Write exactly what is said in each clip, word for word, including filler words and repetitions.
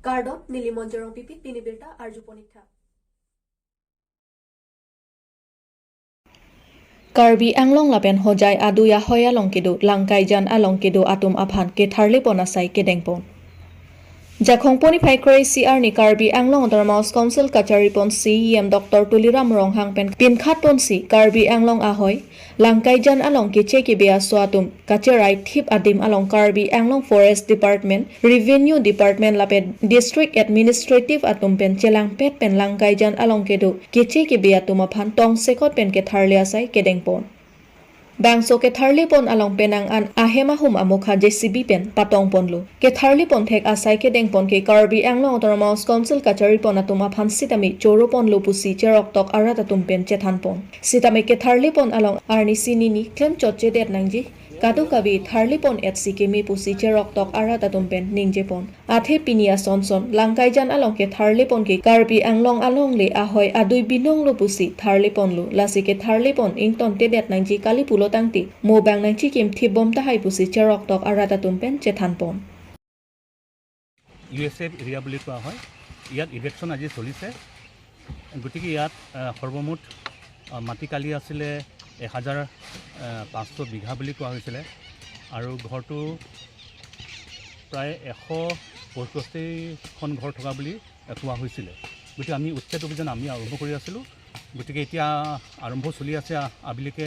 Kardom, neli Monjorong Pipit, pini birta arjupon ik tha. Karbi Anglong lapen Hojai adui ahoi along kedo, Langkaijan along kedo atum aphan ketharlepon asai kedengpon. Jakhong poni phai kre-isi arni Karbi Anglong Autonomous Council kacharipon C E M Doctor Tuliram Ronghang pen pinkhatponsi Karbi Anglong ahoi Langkaijan along keche kebe aso atum kacherai thip adim along Karbi Anglong Forest Department, Revenue Department lapen District Administrative atum pen chelangpet pen Langkaijan along kedo keche kebe atum aphan tongsekot pen ketharle asai kedengpon. Bangso ketharlepon along penang an ahem ahum amokha J C B pen patongponlo. Ketharlepon thek asai kedengpon ke Karbi Anglong Autonomous Council kacharipon atum aphan sitame choroponlo pusi cheroktok arat atum pen chethanpon. Sitame ketharlepon along arnisi nini klemchot chedet nangji, kadokave tharlepon etsi keme pusi cheroktok arat atum pen ningjepon. Athe pini asonson Langkaijan along ketharlepon ke Karbi Anglong alongle ahoi adui binonglo pusi tharleponlo. Lasi ketharlepon ingtontedet nangji kali pulo tangte, mo bang nangchikim thipbom tahai pusi cheroktok arat atum pen chethanpon. U S F area বুলি কোৱা হয়। ইয়াত ইভেকশ্যন আজি চলিছে। গতিকে ইয়াত আহ, সৰ্বমুঠ আহ, মাটি কালি আছিলে এহাজাৰ আহ, পাঁচশ বিঘা বুলি কোৱা হৈছিলে আৰু ঘৰটো প্ৰায় এশ পঁয়ষষ্ঠিখন ঘৰ থকা বুলি আহ, কোৱা হৈছিলে। গতিকে আমি উচ্ছেদ অভিযান আমি আৰম্ভ কৰি আছিলোঁ। গতিকে এতিয়া আৰম্ভ চলি আছে। আ- আবেলিকে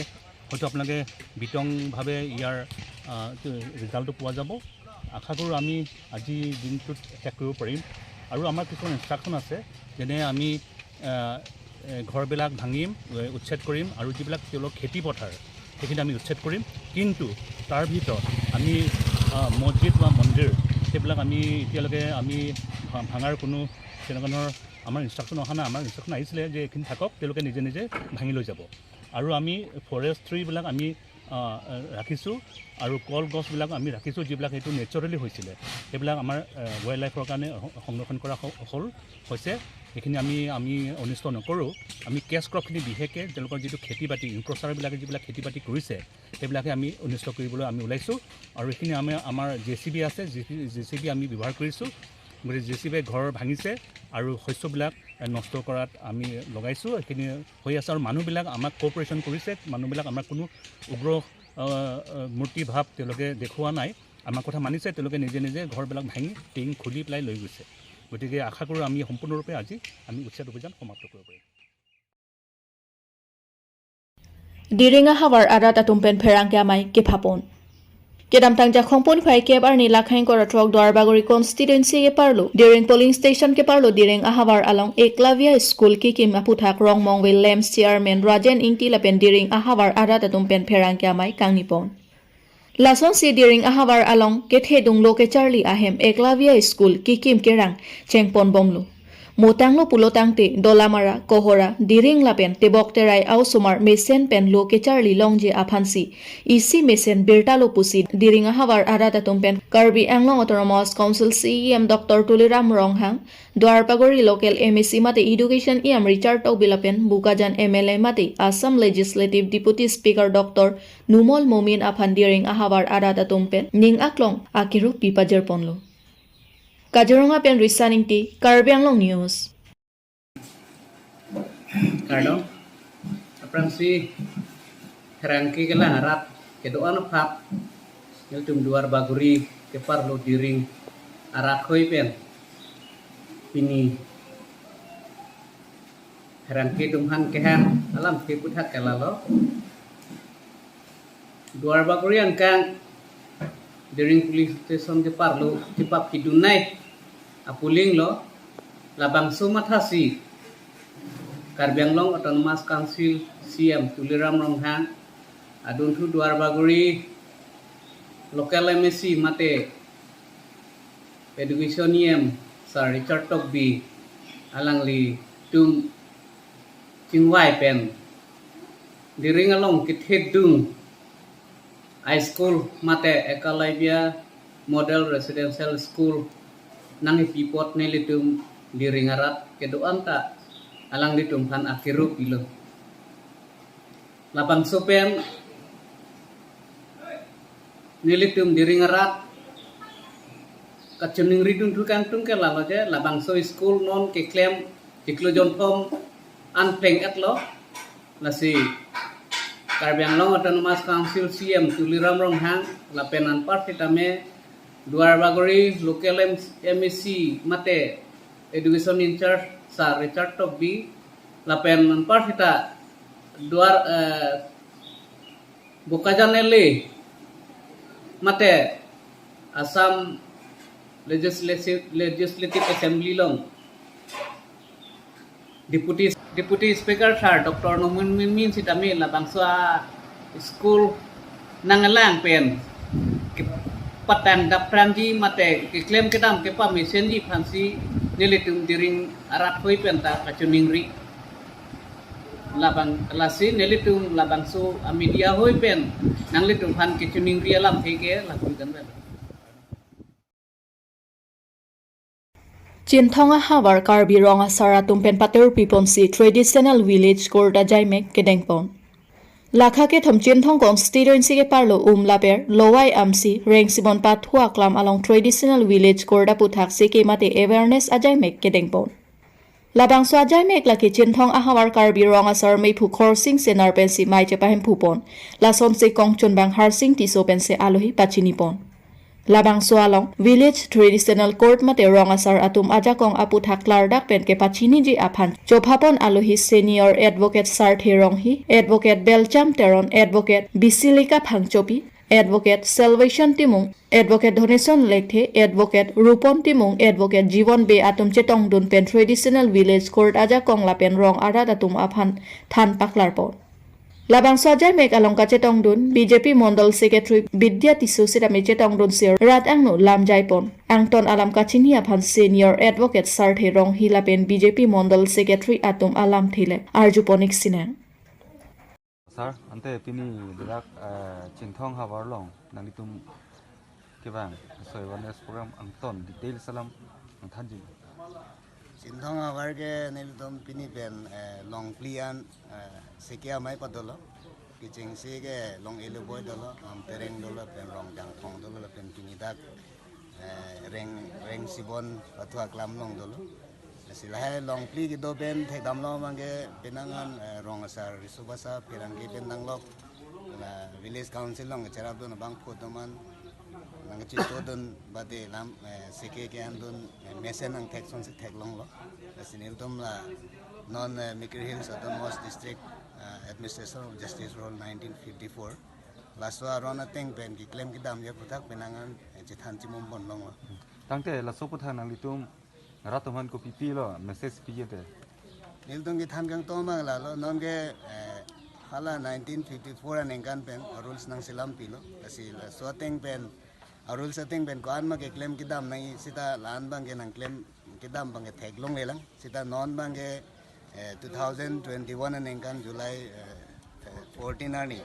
হয়তো আপোনালোকে বিতংভাৱে ইয়াৰ আহ, ৰিজাল্টটো পোৱা যাব। আশা কৰোঁ আমি আজি দিনটোত শেষ কৰিব পাৰিম। আৰু আমাৰ কিছুমান ইনষ্ট্ৰাকশ্যন আছে, যেনে আমি আহ, এ, ঘৰবিলাক ভাঙিম, এ, উচ্ছেদ কৰিম আৰু যিবিলাক তেওঁলোকৰ খেতি পথাৰ সেইখিনি আমি উচ্ছেদ কৰিম। কিন্তু তাৰ ভিতৰত আমি আহ, মছজিদ বা মন্দিৰ সেইবিলাক আমি এতিয়ালৈকে আমি ভা- ভাঙাৰ কোনো তেনেকুৱা ধৰণৰ আমাৰ ইনষ্ট্ৰাকশ্যন অহা নাই। আমাৰ ইনষ্ট্ৰাকশ্যন আহিছিলে যে এইখিনি থাকক, তেওঁলোকে নিজে নিজে ভাঙি লৈ যাব। আৰু আমি ফৰেষ্ট্ৰীবিলাক আমি আহ, ৰাখিছোঁ আৰু কলগছবিলাক আমি ৰাখিছোঁ, যিবিলাক এইটো নেচাৰেলি হৈছিলে, সেইবিলাক আমাৰ ৱাইল্ড লাইফৰ কাৰণে স- সংৰক্ষণ কৰা হ- হ'ল হৈছে। সেইখিনি আমি আমি অনিষ্ট নকৰোঁ। আমি কেছ ক্ৰপখিনি বিশেষকৈ তেওঁলোকৰ যিটো খেতি বাতি, ইনক্ৰচাৰবিলাকে যিবিলাক খেতি বাতি কৰিছে, সেইবিলাকে আমি অনিষ্ট কৰিবলৈ আমি ওলাইছোঁ। আৰু এইখিনি আমি আমাৰ জে চি বি আছে, জে চি বি আমি ব্যৱহাৰ কৰিছোঁ। গতিকে জে চি বিয়ে ঘৰ ভাঙিছে আৰু শস্যবিলাক এ, নষ্ট কৰাত আমি লগাইছোঁ। এইখিনি হৈ আছে আৰু মানুহবিলাক আমাক কোঅপাৰেশ্যন কৰিছে। মানুহবিলাক আমাৰ কোনো উগ্ৰ আহ, আহ, মূৰ্তি ভাৱ তেওঁলোকে দেখুওৱা নাই। আমাৰ কথা মানিছে, তেওঁলোকে নিজে নিজে ঘৰবিলাক ভাঙি টিং খুলি পেলাই লৈ গৈছে। গতিকে আশা কৰোঁ আমি সম্পূৰ্ণৰূপে আজি আমি উচ্ছেদ অভিযান সমাপ্ত কৰিব পাৰিম। Diring ahavar arat atum pen pherangke amei kephapon. Kedamtang Jakhong pon phai kep arni lakhang kora throk Duarbagori constituency keparlo, Diring polling station keparlo Diring ahavar along Eklavya School kekim aputhak Rongmongve Lamps chairman Rajen Ingti lapen Diring ahavar arat atum pen pherangke amei kangnipon. Lasonsi Diring ahavar along kethedunglo kecharli ahem Eklavya School kekim kerang chengponbomlo. Motanglo pulo tangte Dolamara, Kohora, Diring lapen Tebok Terai a-osomar mesen pen lo kecharli longji aphansi isi mesen birtalo pusi Diring ahavar arat atum pen Karbi Anglong Autonomous Council C E M Doctor Tuliram Ronghang, Duarbagori local M A C mate Education E M Richard Tokbi lapen Bokajan M L A mate Assam Legislative Deputy Speaker Doctor Numal Momin aphan Diring ahavar arat atum pen ning aklong akiru pipajirponlo. Kaziranga pen Risan Ingti, Karbi Anglong News. Kardom. Aphrangsi pherangke kelang arat kedo-an aphan nelitum Duarbagori keparlo Diring arat hoi pen pini pherangke atum aphan kehang alam keputhak ke lalo. Duarbagori angkang Diring police station keparlo kepap kedunai a-polling lo, labangso mathasi Karbi Anglong Autonomous Council C M Tuliram Ronghang, adunthu Duarbagori local M A C mate Education E M Sir Richard Tokbi alanglitum chingvai pen Diring along kethedung high school mate Eklavya Model Residential School nangkipi apot nelitum Diring arat kedo-an ta alanglitum aphan akiru pilo. Labangso pen nelitum Diring arat Kachiningri dun thu kangtung ke lalo je, labangso school non keklem chiklo jonthom an pleng-etlo. Lasi Karbi Anglong Autonomous Council C M Tuliram Ronghang lapen anpar sitame Duar Bagori local M-, M A C mate education in-charge Sir Richard Tokbi lapen anpar sita Duar, eh, Bokajan L A mate Assam Legislative, Legislative Assembly along Deputy, Deputy Speaker Sir Doctor Nomin Min sitame labangso a-school nanglang pen kepatang dapranji mate keklem kedam kepamesenji aphansi nelitum Diring arat hoi pen ta kachiningri. Labang lasi nelitum labangso a-media hoi pen nanglitum aphan kachiningri alamthe ke lapu kan. Chinthong ahavar Karbi Rong Asar atum pen patur piponsi Traditional Village Court ajaimek kedengpon. Lakha kethom Chinthong constituency keparlo Umlaper, Lowai Amsi, Rengsibon Pathu Aklam along Traditional Village Court aputhak seke mate awareness ajaimek kedengpon. Labangso ajaimek lake Chinthong ahavar Karbi Rong Asar mephu Khorsing Senar pensi mei chepahemphupon. Lasonsi kongchunbang Harsing Tisso pensi alohi pachinipon. Labangso along Village Traditional Court mate Rong Asar atum ajakong aputhak klardak pen kepachiniji aphan chophapon alohi Senior Advocate Sarthe Ronghi, Advocate Belcham Teron, Advocate Bisilika Phangchopi, Advocate Salvation Timung, Advocate Dhoneson Lekthe, Advocate Rupon Timung, Advocate Jiwon Bey atum chetongdun pen Traditional Village Court ajakong lapen rong arat atum aphan than paklarpon. Labangso ajaimek along kachetongdun B J P Mondol Secretary Bidya Tisso sitame chetongdunsi rat angno lamjaipon. Angton alam kachini aphan Senior Advocate Sarthe Ronghi lapen B J P Mondol Secretary atum alamthe le arjupon-ik sinang. Sir, ante pini dak, eh, Chinthong havar along nanglitum kevang so awareness program angton details alam nangthanji. Chinthong havar ke nelitum pini pen, eh, Longpli an, eh, seke amei pat dolo. Kechengsi ke Long Eluboi dolo, Amtereng dolo, pen Rongjangthong dolo, pen pini dak, eh, Reng, Rengsibon Pathu Aklam along dolo. Lasi lahai Longpli kedo pen thekdamlo abangke penang an, eh, Rong Asar Riso Basa pherangke pen nanglok. La Village Council along cherapdun abangphu atum an nangchitodun bade lam, eh, seke ke-andun, eh, mesen nangthek asonsi theklonglo. Lasi nelitum la non, eh, Mikir Hills Autonomous District, eh, Administration of Justice Rule nineteen fifty-four. Laso aron ateng pen keklem kedamji aputhak penang an, eh, chethan chimum ponlonglo. Tangte laso aputhak nanglitum rat atum aphan kopi pilo, message piji te? Nelitum kethan kangtung abang lalo, non ke, eh, hala nineteen fifty-four aningkan pen rules nangselam pilo. Lasi laso ateng pen, rules ateng pen ko-an ma keklem kedam nangji seta la-an abangke nangklem kedam abangke theklonglelang. Seta non abangke, eh, two thousand twenty-one aningkan July, eh, eh, fourteen arni,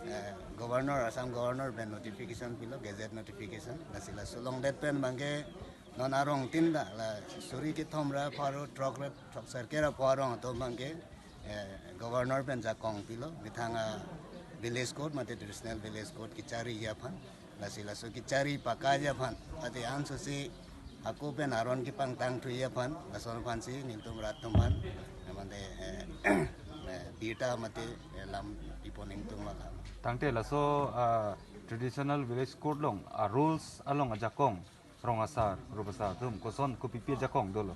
eh, Governor, Assam Governor pen notification pilo, gazette notification. Lasi laso along det pen abangke non arong tin ta, la suri kethom ra pharo throk ra throk sirkep ra pho arong atum abangke, eh, Governor pen jakong pilo, methang a-Village Court mate Traditional Village Court kechariji aphan. Lasi laso kechari pakaji aphan, ate ansose hako pen aron kepangtangthuji aphan, lason aphansi nelitum rat atum aphan, mane, eh, eh, birta mate, eh, lam pipon ingtung alam. Tangte laso, ah, Traditional Village Court along, ah, rules along ajakong Rong Asar, Rubasa atum koson kopi pi ajakong dolo?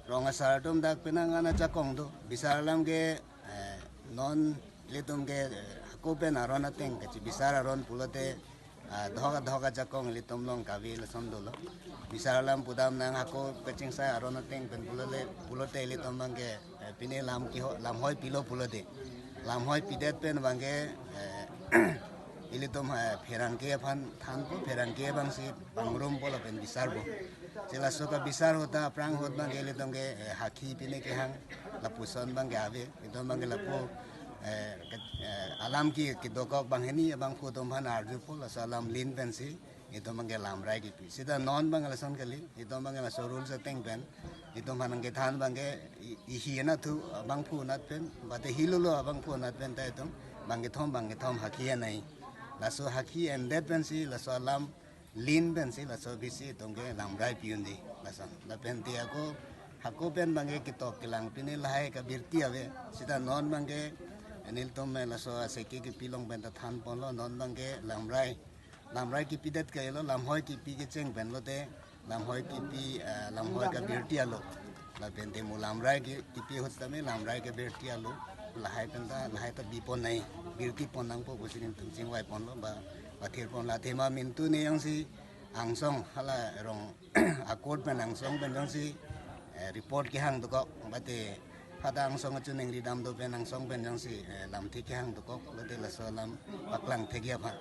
Rong Asar atum dak penang an ajakong do. Bisar alam ke, eh, non ilitum ke, eh, hako pen aron ateng kachibisar aron pulote, ah, dohok dohok ajakong ilitum along kave lason dolo. Bisar alam pudam nang hako kachingsai aron ateng pen pulote, pulote ilitum abangke, eh, pine lam keho, lam hoi pilo pulote. Lam hoi pidet pen abangke, eh, ilitum, eh, pherangke aphan thanpo, pherangke abangsi pangrum po lapen bisarpo. Si laso kabisar ahut aphrang ahut abangke ilitum ke, eh, hakhi pine kehang lapuson abangke ave, itum abangke lapu, eh, ke, eh, alam ke, kedokok banghini abangphu atum aphan arjupo, laso alam lin pensi itum abangke lamrai kipi. Seta non abangke lason kali, itum abangke laso rules ateng pen itum aphan nangkethan abangke i-, ihi anat thu abangphu anat pen, bate hilolo abangphu anat pen ta itum bangkethom bangkethom hakhi anai. Laso hakhi endet pensi laso alam Lin pensi laso B C atum ke lamrai pi-un-e lason. Lapen te ako hako pen abangke ketok kelang pine lahai kabirti ave. Sita non abangke nelitum me laso aseke kepi along pen ta thanponlo, non abangke lamrai, lamrai kipidet ke lo, lamhoi kipi kecheng pen lote, lamhoi kipi, eh, lamhoi kabirti alo. Lapen te mo lamrai ki, kipi ahut tame lamrai kabirti alo. Lahai pen ta, lahai ta bipon nai, birti pon nangpo pusi nelitum chingvaiponlo, ba, pathirponlo. Athema mintu ne jongsi angsong hala rong a-court pen angsong pen jongsi, eh, report kehang dokok, mate pada angsong achu ningri dam do pen angsong pen jongsi, eh, lamthe kehang dokok, lote laso alam paklang thekji aphan.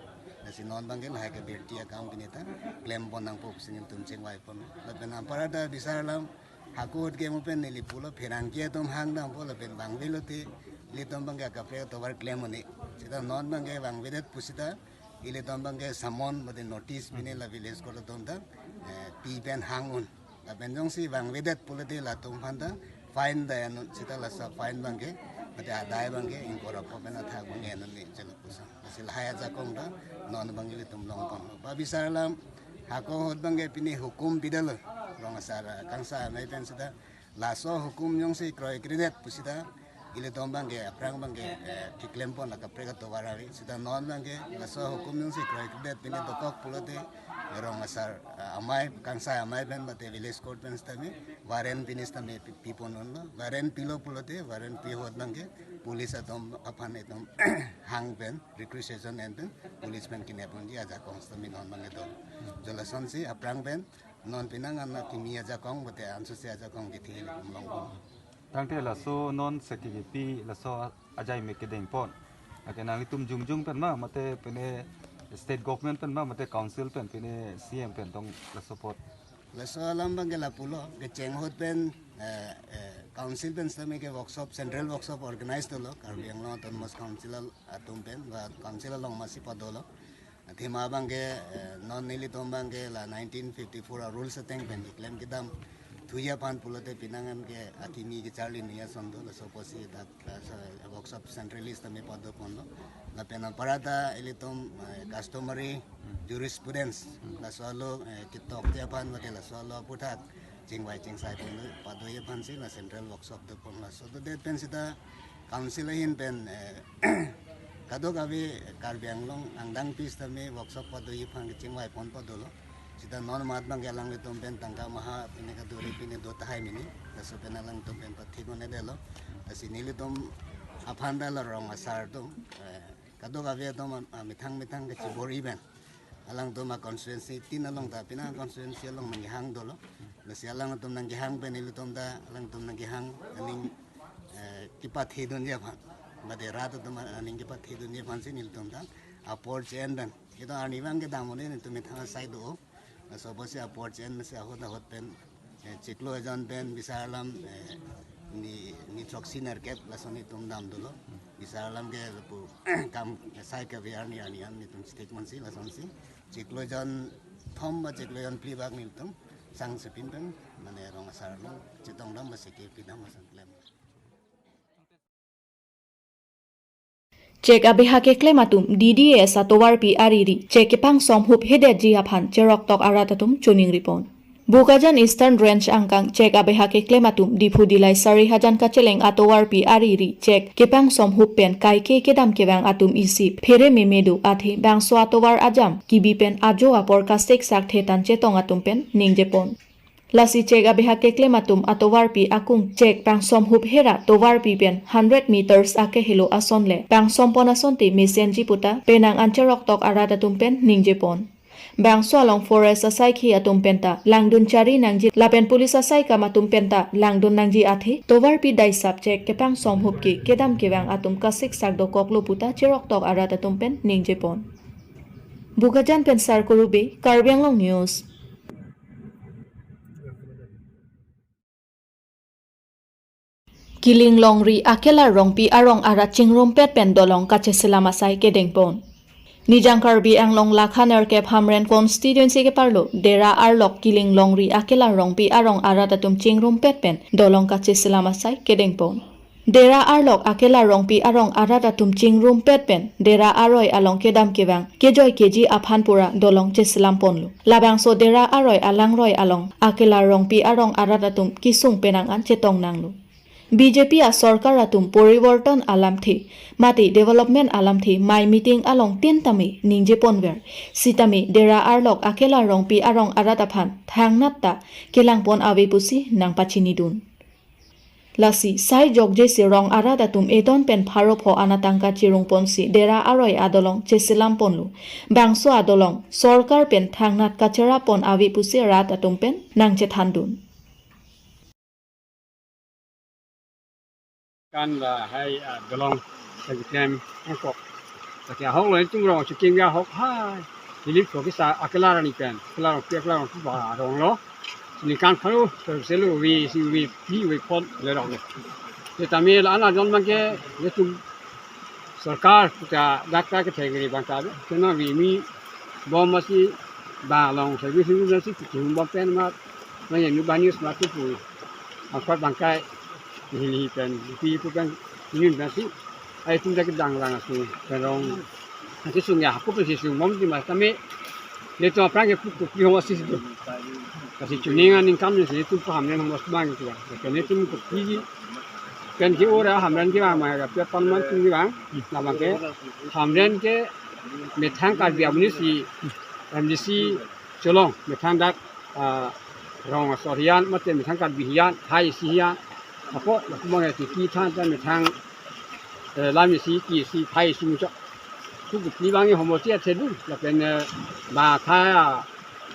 Lasi non abangke lahai kabirti akam pine ta klempon nangpo pusi nelitum chingvaipon. Lapen anparta bisar alam hako ahut ke mo pen neli pulo pherangke atum hang dampo lapen vangve lote ilitum abangke akaprek atovar klem un-e. Sita non abangke vangvedet pusita ilitum abangke summon mate notice pine la village court atum ta, eh, pi pen hang un. Lapen jongsi vangvedet pulote latum aphan ta fine dai un-e, sita laso fine abangke mate adai abangke ingkoi ra pho pen athak abangke en un-e, chelo puson. Lasi lahai ajakong ta non abang ilitum longpon. Ba bisar alam hako ahut abangke pine hukum pidetlo rong asar, ah, kangsai amei pen sita laso hukum jongsi kroikredet pusita ilitum abangke aphrang abangke, eh, keklempon akaprek atovar ave. Sita non abangke laso hukum jongsi kroikredet pine dokok pulote rong asar, ah, amei, kangsai amei pen mate village court pen sitame warrant pine sitame pi-, pipon unlo. Warrant pilo pulote, warrant pi ahut abangke police atum aphan itum hang pen requisition en pen police pen kinep unji ajakong sitame non abangke do. Jo lasonsi aphrang pen non penang an akimi ajakong mate ansose ajakong kithi ilitum longpon. Tangte laso non seke kepi laso ajai me kedengpon, lake nanglitum jongjong pen ma, mate pine state government pen ma, mate council pen, pine C M pen tong laso apot? Laso alam abangke lapulo, kecheng ahut pen, eh, eh, council pen sitame ke workshop, central workshop organize dolo, Karbi Anglong Autonomous Council al-, atum pen, ba council along masi padolo. Athema abangke, eh, non nelitum abangke la nineteen fifty-four a-rules ateng pen keklem kedam thuji aphan pulote penang an ke akimi kecharli ni ason do, laso apotsi dak, eh, workshop centrally sitame padoponlo. Lapen anparta ilitum, eh, customary jurisprudence, laso alo, eh, ketokji aphan mate laso alo aphuthak chingvai chingsai pon padoji aphansi la central workshop dopon. Laso dodet pen sita council ahin pen, eh, kadokave Karbi Anglong angdeng pi sitame workshop padoji aphan kechingvaipon padolo. Sita non amat abangke alanglitum pen tangka maha pine kaduri pine do tahai mini. Laso pen alangtum pen pathik un-edetlo. Lasi nelitum aphan ta la rong asar atum, eh, kadokave atum am-, amethang methang kachibor-i pen alangtum a-constituency tin along ta penang constituency along nangkehang dolo. Lasi alangtum nangkehang pen ilitum ta alangtum nangkehang aning, eh, kepathe dunji aphan, mate rat atum aning kepathe dunji aphansi nelitum ta apor chen pen, itum arnivang kedam un-e, nelitum methang asai do. Laso apotsi apor chen masi ahut ahut pen, eh, chiklo ejon pen bisar alam, eh, ni, ni throksi nerkep lason itum dam dolo. Bisar alam ke lapu kam sai kave arni arni an nelitum stik mansi lasonsi chiklo ejon thom ba chiklo ejon phli bak nelitum sang sepin pen mane rong asar along chetong dam ba seke pi dam lason klem. Chek abeha keklem atum D D S atovarpi ariri chek kepangsom hup hedetji aphan cheroktok arat atum choningripon. Bokajan Eastern Range angkang chek abeha keklem atum Diphu Dillai Sarihajan kacheleng atovarpi ariri chek kepangsom hup pen kaike kedam kevang atum isi phere meme do athe bangso atovar ajam kibi pen ajo apor kasiksak thetan chetong atum pen ningjepon. Lasi chek abeha keklem atum atovarpi akung chek pangsom hup hera tovarpi pen hundred meters akehelo ason le pangsompon asonte mesenji puta penang an cheroktok arat atum pen ningjepon. Bangso along forest asaikhi atum penta langdun chari nangji lapen police asaikam atum penta langdun nangji athe tovarpi daisap chek kepangsom hup ke kedam kevang atum kasiksak dokoklo puta cheroktok arat atum pen ningjepon. Bokajan pen Sarkuru Bey, Karbi Anglong News. Kiling Longri Akelar Rongpi arong arat chingrumpet pen dolong kacheselam asai kedengpon. Nijang Karbi Anglong lakha nerkep Hamren constituency keparlo Dera arlok Kiling Longri Akelar Rongpi arong arat atum chingrumpet pen dolong kacheselam asai kedengpon. Dera arlok Akela Rongpi arong arat atum chingrumpet pen Dera aroi along kedam kevang kejoi keji aphan pura dolong cheselam ponlo. Labangso Dera aroi alangroi along Akela Rongpi arong arat atum kesung penang an chetong nanglo. B J P asorkar atum poriborton alamthe mate development alamthe mai meeting along tin tame ningje ponver. Sitame Dera arlok Akela Rongpi arong arat aphan thangnat ta kelang pon ave pusi nangpachinidun. Lasi sai jokje si rong arat atum eton pen pharo pho ana tangka chirung ponsi Dera aroi adolong cheselam ponlo. Bangso adolong sorkar pen thangnat kachera pon ave pusi rat atum pen nangchethandun. Kan lahai, ah, dolong keklem angkok. Lake ahok lo itum rong chikeng ya ahok hai. Hilip ko kisa Akela arni pen. Akela arong pi, Akela arong pi ba rong lo. Ningkan pharo, selo ave, isi ave, pi ave pon le rong lo. Sitame la ana jon abangke itum sorkar puta dak ta kethek ri abang ta. Kena ave mi bom masi ba long service service masi kihum bom pen ma. Mane nu bani sma tu pu. Angkot bangkai hili pen pi pu pen ni masi. Ai tum dak dang lang asu pen rong. Nanti sung ya aku pesi sung bom di mas kami. Netum aphrang ke pu kopi hom asis do. Kasi chuning aningkan ni si tum paham nen hom asbang itu ya. Kene tum kopi pen ke ora Hamren ke bang ma ya pia pan man tum ke bang. Labang ke Hamren ke methang Karbi amonit si M D C cholong methang dak, ah, rong asor hiyan mate methang Karbi hiyan, hai isi hiyan. Apo lapu bang ya titi than ta methang, eh, lam isi ki isi hai isi muchot. Ku kopi bang hom oti athedun lapen, eh, ba kha, ah,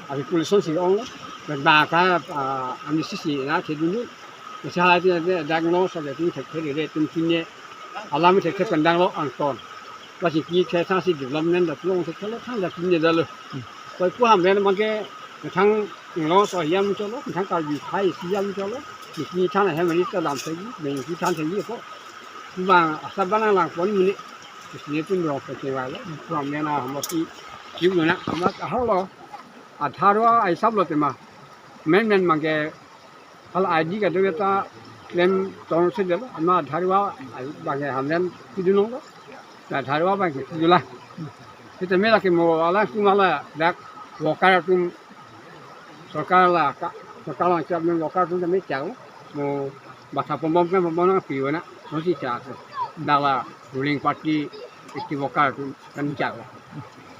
abi pollution si ong lo. Ba kha, ah, ami si si na thedun. Masa hati dak no sa dak thek thek le tum kine alam thek thek pendang lo angton. Lasi ki khe thang si development da tulong thek thek lo thang da kine da lo. Koi pu Hamren abangke thang lo so hiyan cholo, thang Karbi hai isi hiyan cholo. Ki than hem ni ta lam thek, me ki than thek ko. Bang asa bang lang pon muni. Sini tum rong pe ke wala. Pu Hamren ahom si ki lo na ama ahok lo. Aadhaar wa ai sab lo tema. Men men abangke hala I D kado ta klem tong se delo, ama Aadhaar wa ai bang Hamren kidunong lo. Aadhaar wa bang kidula. Sitame lake mo alang tum hala dak worker atum sorkar la ka, sorkar la chap men worker atum tame chak lo. Mo batha pom bom kan pom bom nang piu na. Mo si chak. Dak la ruling party isti worker atum kan chak lo.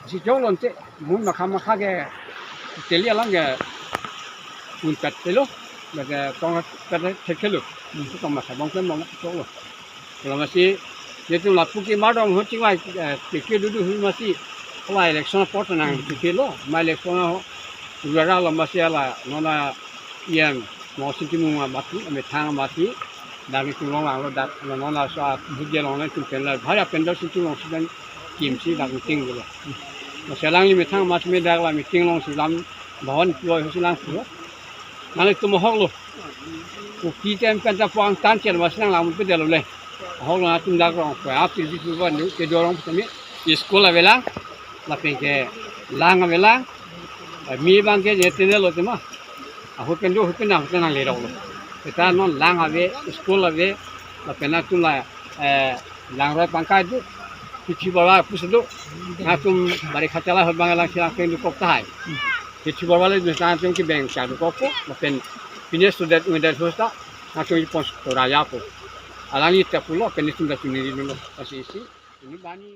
Si chok lo nte, mun makha makha ke teli alam ke un pet telo, bagi tong pet thek thelo. Tong makha bang pen bang chok lo. Kalau masi, dia tu lapu ki madong ho chingvai, eh, pikir dudu hu masi, kalau election apot nang pikir lo, ma election ho, udara lo masi ala, nona yang, mo sinti mung mati, methang mati, dak ni tulong lang lo dak, nona so at, budia long na tum pen la, bhaya pen dak sinti long sidan, kim si dak meeting lo. Masi alang ni methang mati me dak la meeting long si lam, bhawan pulo, ho si lang pulo. Nang itum ahok lo. Kopi tem pen ta puang tan chel mas nang lam pe delo le. Ahok lo atum dak rong, ko apil di pu ban ke dorong tame. School avelang, lapen ke lang avelang. Mi abangke je tene lo tema. Ahut pen do, ahut pen nang, ahut pen nang le rong lo. Kita non lang ave, school ave, lapen atum la, eh, langroi pangkai do. Kichi bala pus do. Atum bari kachala ahut bang lang silang pen do kok tahai. Kichi bala le atum kibeng cha do kok ko, lapen pine sudet undet hosta, atum pon to raya ko. Alangli ta pulo, pen itum ta chuniri lo, pasi isi. Ini bani